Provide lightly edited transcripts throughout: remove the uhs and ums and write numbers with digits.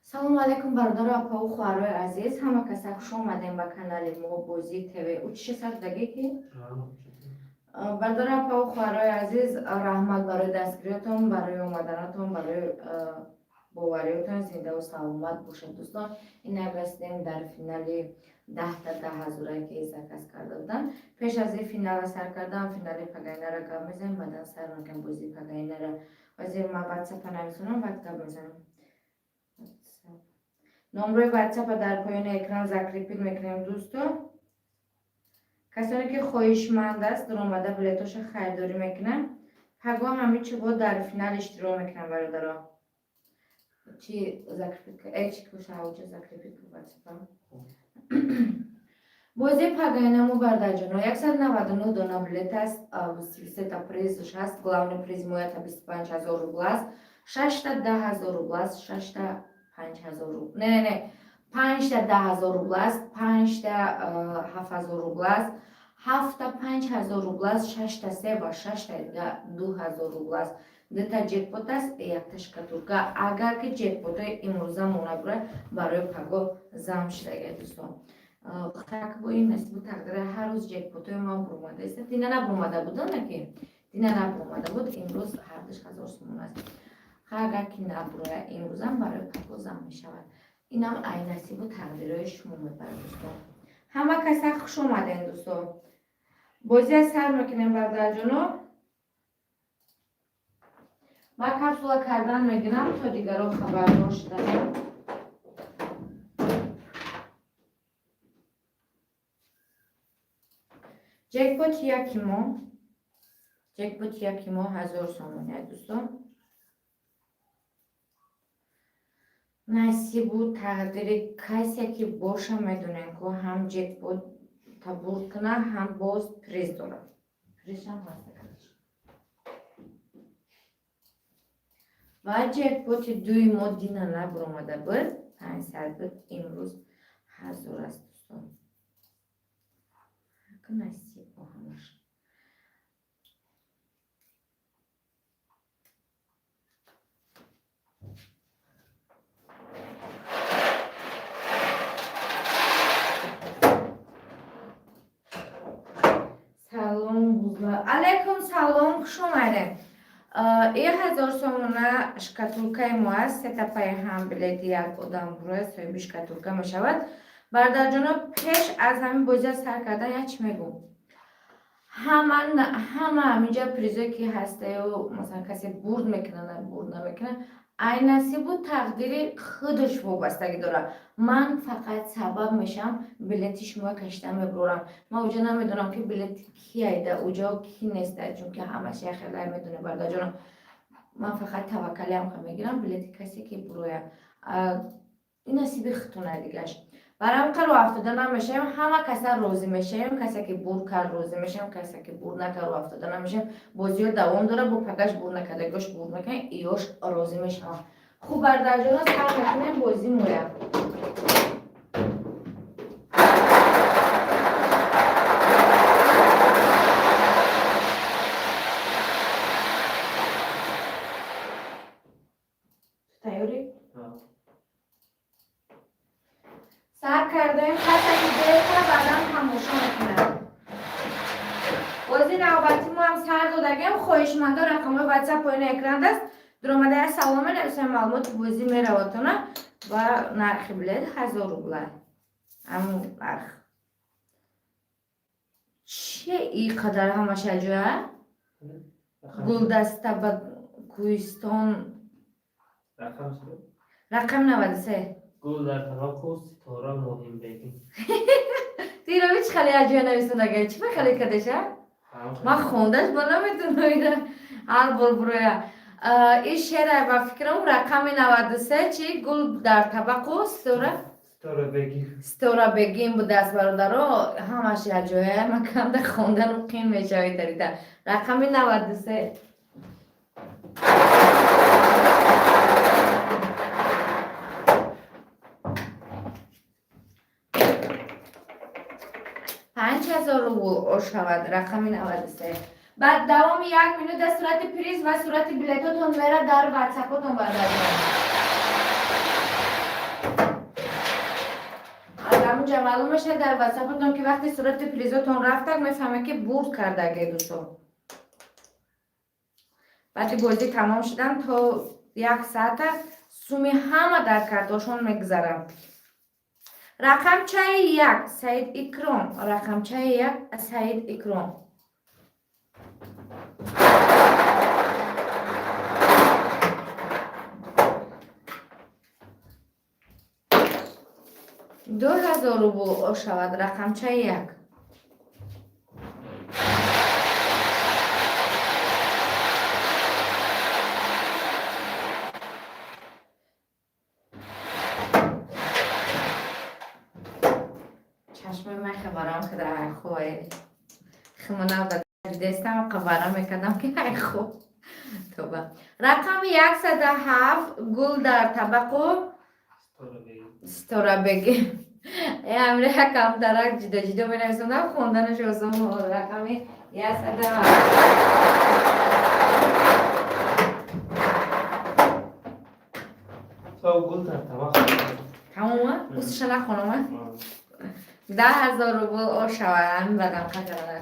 Салому алайкум, бародару, апаву хоҳарои азиз. Ҳама каса хуш омадем ба канали мо Бозӣ ТВ. Учиша сардаге ки, бародару, апаву хоҳарои азиз, раҳмат барои дастгириётон, барои омаданатон, барои бовариётон. Зиндаву саломат бошед, дӯстон. Инак, расидем дар финали 10-та 10 ҳазорае, ки заказ карда будам. Пеш аз ин финала сар кардам, финали пагайнара гап мезанем, баъдан сар мекунем бозии пагайнара. Вазир, ман ватсапа нависонам, баъд гап мезанем. Номрои ватсапа дар поёни экран закрепить мекунем, дӯсто. Касоне ки хоҳишманд аст, дуромада билетоша харидорӣ мекунанд. Пагоҳ ҳамин чиҳо дар финал иштирок мекунанд, бародаро. Чи закрепить, чи кушауҷа закрепить ватсапа. Бозии пагайнамо, бародарҷоно, 199 дона билет аст, сета призш ҳаст. Главный приз моята 25 000 рубл аст, шашта 10 000 рубл аст, шашта 5000 рубл, не, не, не, панҷта 10 000 рубл аст, панҷта 7000 рубл аст, ҳафта 5000 рубл аст, шашта се ва шашта дига 2000 рубл аст. Дута ҷекпот аст, якта шкатулка. Агар ки ҷекпотҳои имрӯза монабура, барои пагоҳ зам шудага, дӯстон. Так, бо ин насибу тақдира ҳар рӯз ҷекпотҳои ман буромада иста. Дина набуромада буд, ки дина набуромада буд, имрӯз ҳардуш 1000 сомон аст. Агар ки набуроя имрӯзам, барои паго зам мешавад. Инам ай насибу тақдирои шумо мебарад, дӯстон. Ҳама каса хуш омадем, дӯстон. Бозия сар мекунем, бародарҷоно. Ман капсула кардан мегирам, то дигаро хабардор шуданем. Ҷекпоти яки мо, ҷекпоти яки мо 1000 сомония, дӯстон. Насибу тақдири касе ки боша, медонем, ку ҳам ҷекпот бурд куна, ҳам боз приз дорад. Призшам ҳаста. Ва ҷекпоти дуи мо дина набуромада буд, 500 буд, имрӯз 1000 аст, дӯстон. Насиб ҳамаш. Салом, гузла. Алайкум салом, хуш омадем. И 1000 сомона шкатулкаи мо аст. Сетапаи ҳам билети як одам буроя, соҳиби шкатулка мешавад. Бародарҷоно, пеш аз ҳамин бозия сар кардан як чӣ мегӯм. Ҳама ҳаминҷа призое ки ҳастаю, масалан, касе бурд мекунад, бурд намекунад, ай насибу тақдири худаш вобастагӣ дорад. Ман фақат сабаб мешавам, билети шумо кашида мебурам. Ман уҷа намедонам, ки билети ки айда уҷо, ки неста, чунки ҳамаш яхелай медонем, бародарҷоно. Ман фақат таваккалиам мегирам, билети касе ки буроя, ин насиби худтона дигаш. Барои ҳамин рӯ афтода намешавем, ҳама каса розӣ мешавем. Касе ки бурд кард, розӣ мешавем, касе ки бурд накард, рӯ афтода намешавем. Бозиҳо давом дорад, бо пагаш бурд накардагиош бурд мекунем, иёш розӣ мешавам. Хуб, бародарҷоно, сар мекунем бозӣ моя. Тайёрӣ? Сар кардаем. Касе ки дертар, баъдан тамошо мекунад. Бози навбати мо ҳам сар додагем. Хоҳишмандо, рақамҳои ватсап поёни экран аст. Дуромада як саломе нависем, маълумоти бозӣ мераватона. Ва нархи билет 1000 рубла, ҳамун нарх. Чие и қадар ҳамаш яҷоя? Гулдаста ба кӯҳистон. Рақами 93. Гул дар табақу ситора моҳимбегим. Тирови чӣ хеле яҷоя нависондага? Чӣ ба хеле кадаша? Ман хондаш бо наметунам, ина ҳар бор буроя. Ин шеъра ба фикрам рақами 93 чи гул дар табақу ситора Ситорабегим. Ситорабегим будааст, бародаро. Ҳамаш яҷоя, ман камда хондану қин мешавед тарида. Рақами 93. 5000 рубл ошавад рақами 93. Баъд давоми як минута сурати приз ва сурати билетотон мера дар ватсапотон бардарҷон. Аз ҳамунҷа маълум мешавад дар ватсапотон, ки вақти сурати призотон рафтак, мефаҳмед, ки бурд кардаге дӯстон. Баъди бозӣ тамом шудан то як саата суми ҳама дар картошон мегузарам. Рақамчаи як, Саид Икром, рақамчаи як, Саид Икром. 2000 рубл ошавад рақамчаи як. Чашмои ман хабарам када, ай хой. Химонав дидестам, хабарам мекардам, ки ай хо. Тоба. Рақами 107, гул дар табақу Ситорабеги. Амре камтарак ҷидо ҷидо менависондам, хонданаш осон. Рақами 107. То гул дар табақ. Тамома? Усиша нахонама? 10,000 рубл ошава, ҳамин бадам қаҷара.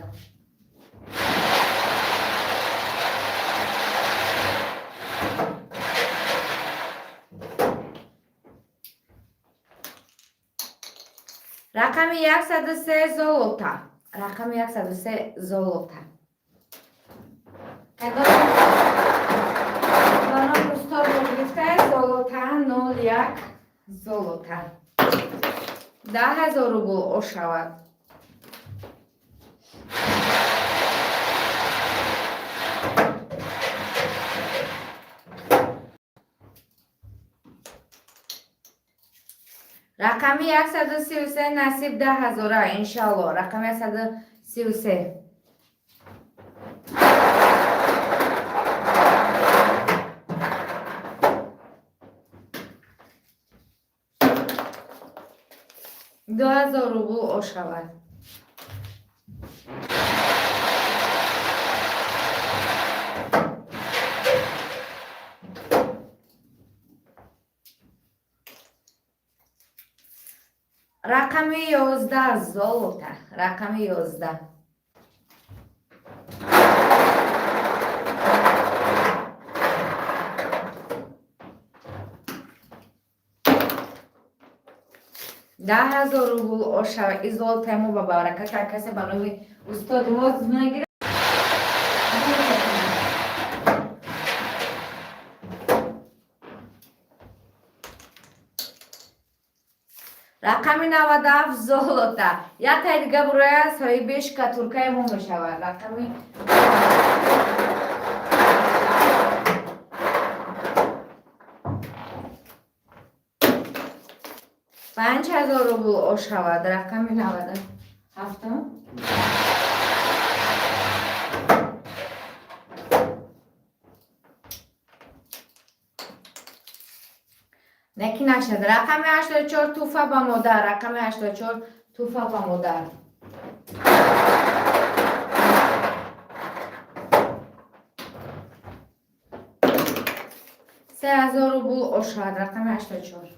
Рақами 103, золота. Рақами 103, золота. Ба номи устод гирифта, золота 01, золота. 10,000 рубл ошавад. Рақами 133, насиб 10,000-а, иншалло. Рақами 133. 2000 рубл ошавад. Рақами 11, золота. Рақами 11. 10,000 рубл ошава. И золотаи мо ба баракат, ҳар касе ба номи устод мо нагирад. Рақами 97, золота. Як тай дига буроя, соҳиби шкатулкаи мо мешавад. Рақами 5000 рубл ошавад. Рақами 97-м. Неки нашад. Рақами 84, туҳфа ба модар. Рақами 84, туҳфа ба модар. 3000 рубл ошавад. Рақами 84.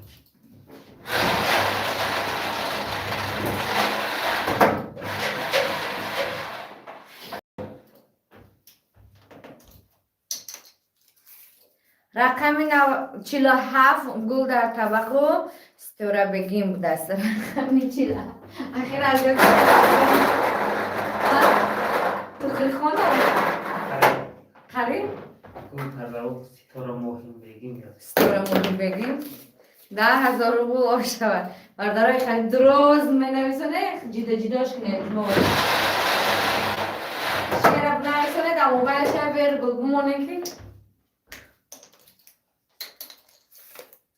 Рақами 47, гул дар табақу Ситорабегим будааст. Рақами 47. Ахир аз ёд тухрихона қариб. Гул дар табақ Ситора Моҳимбегим. Ситора Моҳимбегим. 10,000 рубл ошавад. Бародарои хеле дроз менависоне, ҷидо ҷидош кунед. Шера нависоне, дар мобайлша вергул бумоне, ки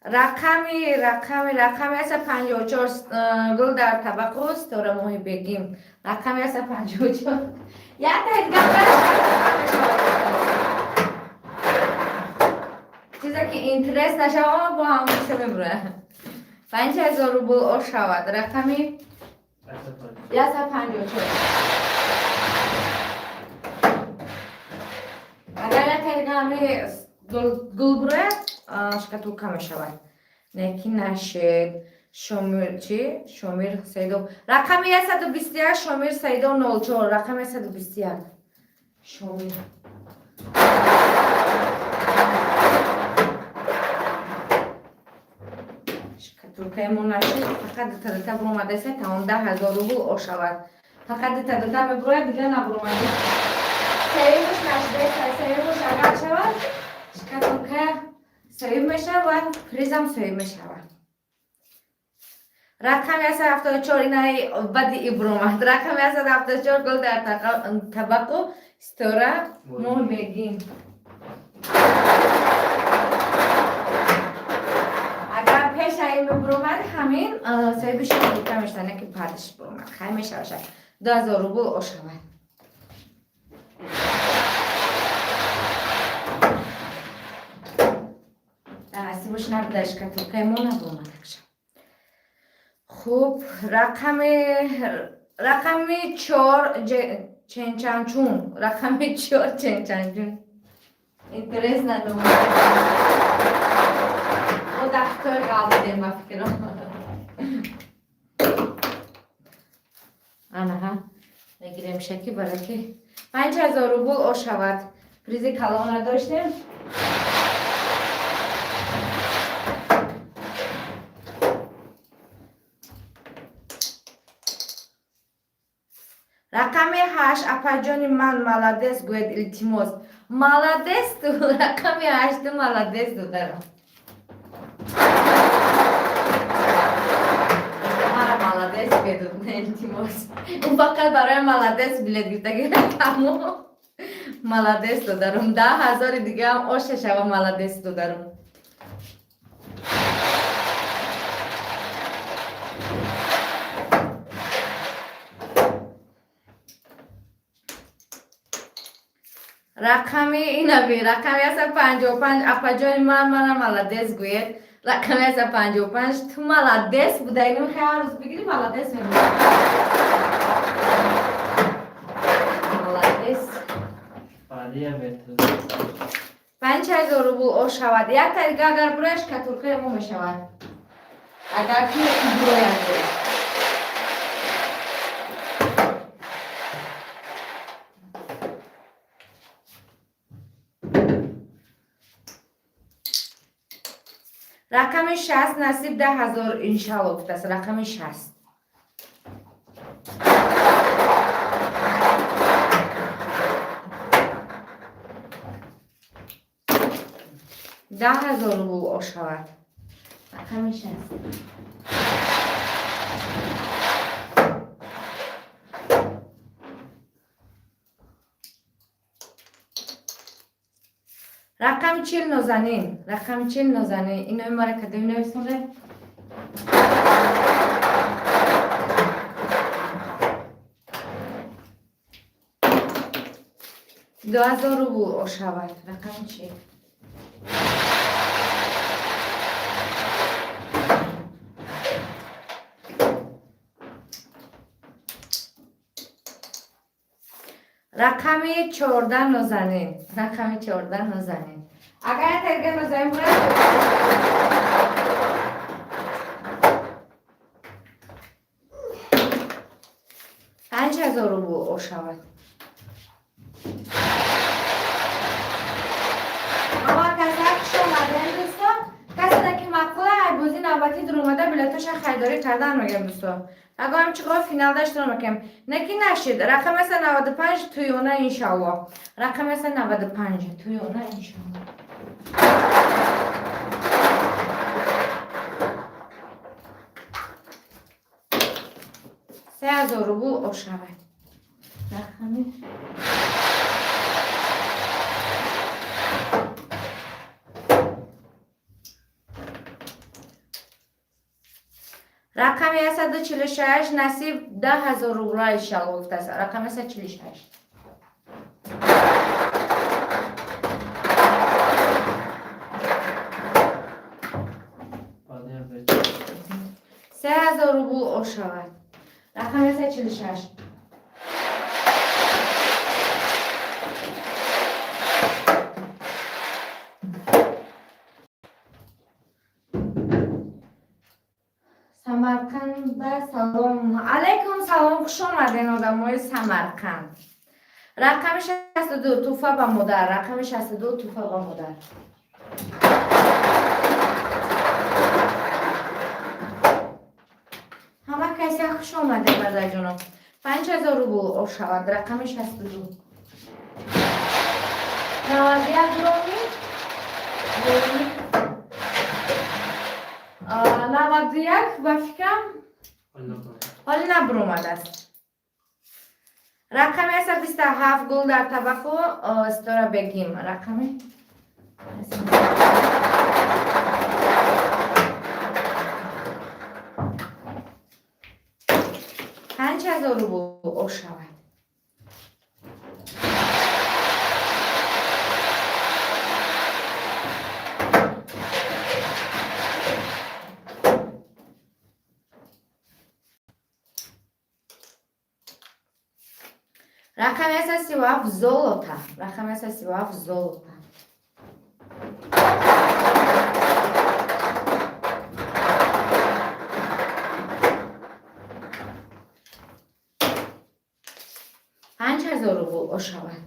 рақами 154, гул дар табақу Ситора Моҳибегим. Рақами 154. Як дига чизе ки интерес нашава, бо ҳамаша мебурад. 5000 рубл ошавад. Рақами 154. Агар як дига ҳами гул бурояд, шкатулка мешавад. Неки нашед. Шомир чи? Шомир Саидов. Рақами 121, Шомир Саидов 04. Рақами 121. Шомир. Шкатулкаи мо нашед, фақат дута дута буромадасе, та он 10 000 рубл ошавад. Фақат дута дута мебурояд, дига набуромади. Сеюмаш нашидаеса, сеюмаш агар шавад, шкатулка сеюм мешавад ва призам сеюм мешавад. Рақами 174, инаи бади ибромад. Рақами 174, гул дар табақу ситора моҳбегин. Агар пеша ин бибуромад, ҳамин соҳиби шкатулка мешавад, не ки баъдаш буромад. Хай, мешавад. 2000 рубл ошавад. Насибаш набуда, шкатулкаи мо набуромад акша. Хуб, рақами 4, Ченчанчун. Рақами 4, Ченчанчун. Интересно, думаю. Мо дар Хитой ғалбидем, ба фикрам. Анаҳа, мегирем шаки бараки. 5000 рубл ошавад. Призи калон надоштем. Рақами 8, апаҷони ман молодец гӯяд, илтимос. Молодец ту, рақами 8, ту молодец, додарам. Мара молодец гӯяд, илтимос. Ӯ фақат барои молодец билет гирифтаги, тамом. Молодец, додарам. 10 000-и дигаам оша шава, молодец, додарам. Рақами инаби, рақами 155, апаҷони ман мара молодец гӯед. Рақами 155, ту молодец буда, инам хеле ҳар рӯз бигирӣ, молодец мебудӣ. Молодец. Баъдия бетуз. 5000 рубл ошавад. Як тариқа агар бурояд, шкатулкаи мо мешавад. Агар ки бурояд. Рақами 60, насиб 10 000 иншалло гуфтааст. Рақами 60. 10 000 рубл ошавад. Рақами 60. Рақами 40, Нозанин. Рақами 40, Нозанин. Инои мара кадоми нависонда? 2000 рубл ошавад. Рақами 40. Рақами 14, Нозанин. Рақами 14, Нозанин. Агар як Нозанин бурад, 5000 рубл ошавад. Ама каса хуш омадем, дӯстон. Касе ки маъқула ай бозӣ навбатӣ дуромада, билетоша харидорӣ кардан мегӯям, дӯстон. Агар чиқо финалда иштирок мекунем. Неки нашид. Рақами 95, туёна иншалло. Рақами 95, туёна иншалло. 3000 рубл ошавад. Рақами 146, насиб 10 000 рубла иншалло гуфтааст. Рақами 146. Баъдия бетуз. 3000 рубл ошавад. Рақами 146. Самарқанд ба салом. Алайкум салом, хуш омаден, одамои Самарқанд. Рақами 62, туҳфа ба модар. Рақами 62, туҳфа ба модар. Ҳама касе хуш омадед, бародарҷоно. 5000 рубл ошавад рақами 62. 91 роми. 91 ба фикрам ҳоле набуромадааст. Рақами 127, гул дар табақу Ситора Бегим. Рақами 5000 рубл ошавад. Рақами 137, золото. Рақами 137, золото. 5000 рубл ошавад.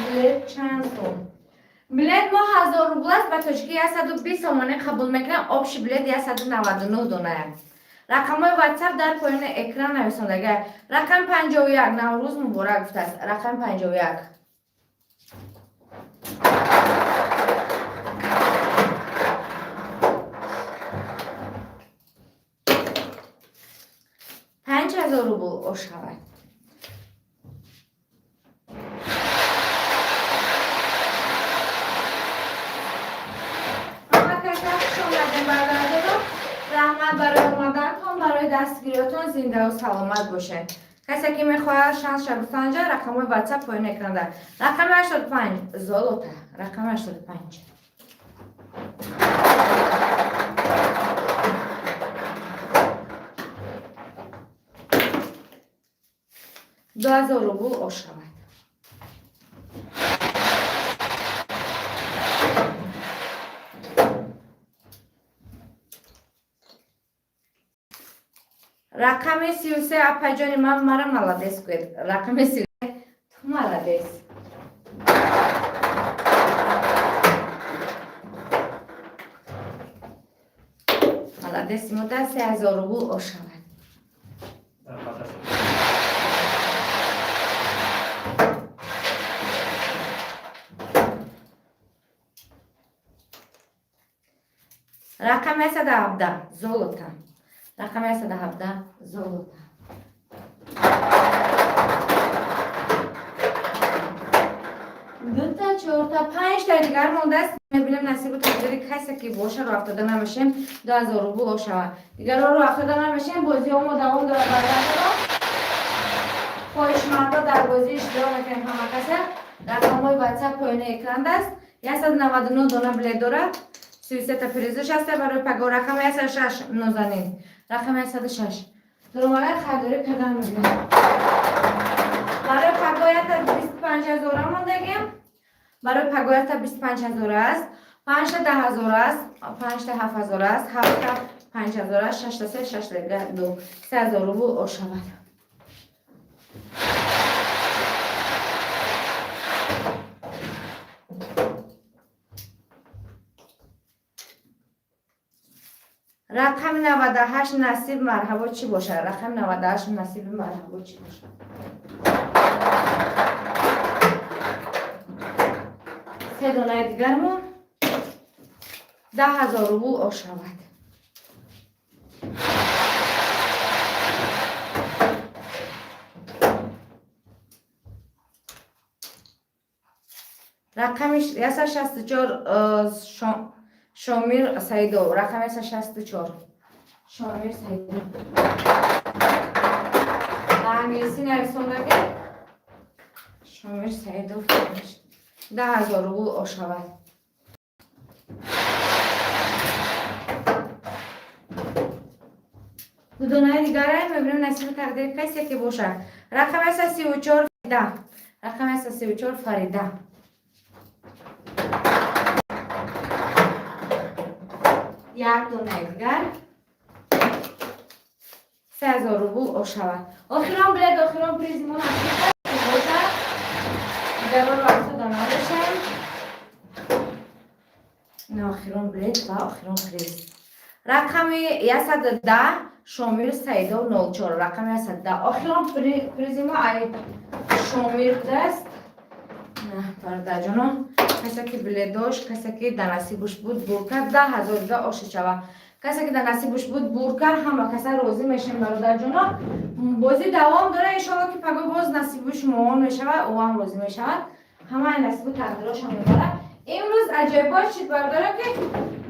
Билет чанд сом? Билет мо 1000 рубл аст, ба тоҷикӣ 120 сомонӣ қабул мекунам. Общий билет 199 доная. Рақамҳои WhatsApp дар поёни экран нависондага. Рақами 51, Наврӯз муборак гуфтааст. Рақами 51. 5000 рубл ошавад. Ҳама каса хуш омадем, бародарҷоно. Раҳмат барои омадантон, барои дастгириётон, зиндаву саломат бошед. Касе ки мехоҳад шансша бисанҷа, рақамҳои WhatsApp поёни экранда. Рақами 85, золото. Рақами 85. 2000 рубл ошавад. Рақами 33, апаҷони ман, мара молодец гӯед. Рақами 33, ту молодец. Молодец, мода 3000 рубл ошавад. Дар қафас. Рақами 117, золото. Рақами 117, золото. Дута, чорта, панҷта дигар мондааст. Мебинем, насибу тақдири касе ки боша, рӯ афтода намешем, 2000 рубл ошавад. Дигарро рӯ афтода намешем, бозиҳо мо давом дорад, бародаро. Хоҳишмандо дар бозӣ иштирок мекунем ҳама каса. Рақамҳои WhatsApp поёни экран аст. 199 дона билет дорад. 33 та призш аст барои паго. Рақами 106, Нозанин. Рақами 106. Дуромада харидорӣ кардан мебинем. Барои пагоята 25 ҳазора мондагим. Барои пагоята 25 ҳазор аст. Панҷта 10 ҳазор аст, панҷта 7 ҳазор аст, ҳафта 5 ҳазор аст, шашта се, шашта ду, 3000 рубл ошавад. Рақами 98, насиб марҳабо чӣ бошад? Рақами 98, насиби марҳабо чӣ бошад? Се донаи дигармон 10 000 рубл ошавад. Рақами 164, Шомир Саидов. Рақами 164, Шомир Саидов. Ба англисӣ нависондаги Шомир Саидов, 10 000 рубл ошавад. Дудонаи дигарай мебинем, насиби тақдири касе ки бошад. Рақами 134 Фарида. Рақами 134 Фарида. Як донаи дигар. 3000 рубл ошавад. Охирон билет, охирон призи мо насиб бошад. Дигароро афтода набошем. Ина охирон билет ва охирон приз. Рақами 110 Шомил Саидов 04. Рақами 110. Охирон призи мо ай Шомил будааст. На, бародарҷоно, касе ки билет дошт, касе ки дар насибуш буд, бур кард, 10 000 дига оша шава. Касе ки дар насибуш буд, бур кард, ҳама каса розӣ мешем, бародарҷоно. Бозӣ давом дора, иншоалло, ки паго боз насиби шумоон мешавад, ӯ ҳам розӣ мешавад. Ҳамаи насибу тақдирошон мебарад. Имрӯз аҷоибот шид, бародаро, ки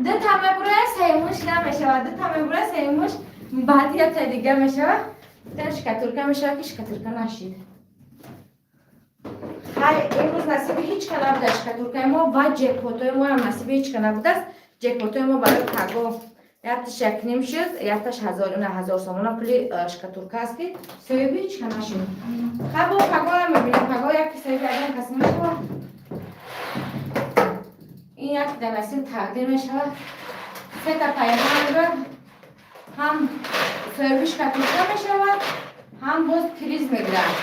дута мебурояд, сеюмуш намешавад, дута мебурояд, сеюмуш баъд якта дига мешавад. Та шкатулка мешавад, ки шкатулка нашид. Хай, имрӯз насиби ҳеҷ ка набуда шкатулкаи мо ва ҷекпотои моам насиби ҳеҷ ка набудааст. Ҷекпотои мо барои паго якташ 1,5 шуд, якташ ҳазор, ина 1000 сомона пули шкатулка аст, ки соҳиби ҳеҷ ка нашуд. Хай, бо пагоам мебинем, паго яки соҳиби ягон кас мешавад. Ин як дар насиб тақдир мешавад. Сета пайғам ҳам соҳиби шкатулка мешавад, ҳам боз приз мегирад.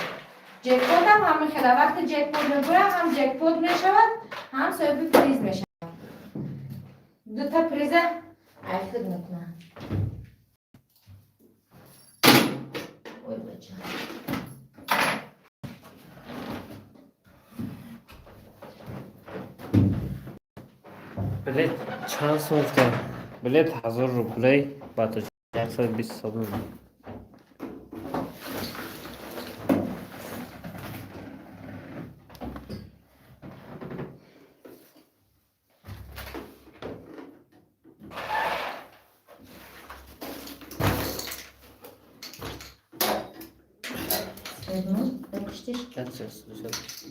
Ҷекпот ҳам ҳамин хела, вақте ҷекпот мебурад, ҳам ҷекпот мешавад, ҳам соҳиби приз мешавад. Дута приза айхид мекунад. Ой, бача. Билет чанд сом гуфтем? Билет 1000 рублей, ба 120 сомон. Ну, выпустишь? Сейчас, сейчас.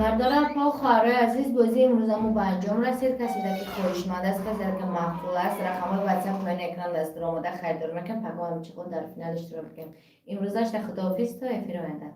Бардора, апо, хоҳарои азиз, бозии имрӯза мо ба анҷом расид. Каседа ки хоҳишманд аст, каседа ки маъқул аст, рақамҳои WhatsApp поёни экран дастур омода, харидор мекунем. Паго ҳамчиқо дар финал иштирок мекунем. Имрӯзашда худоҳофиз, то эфири оянда.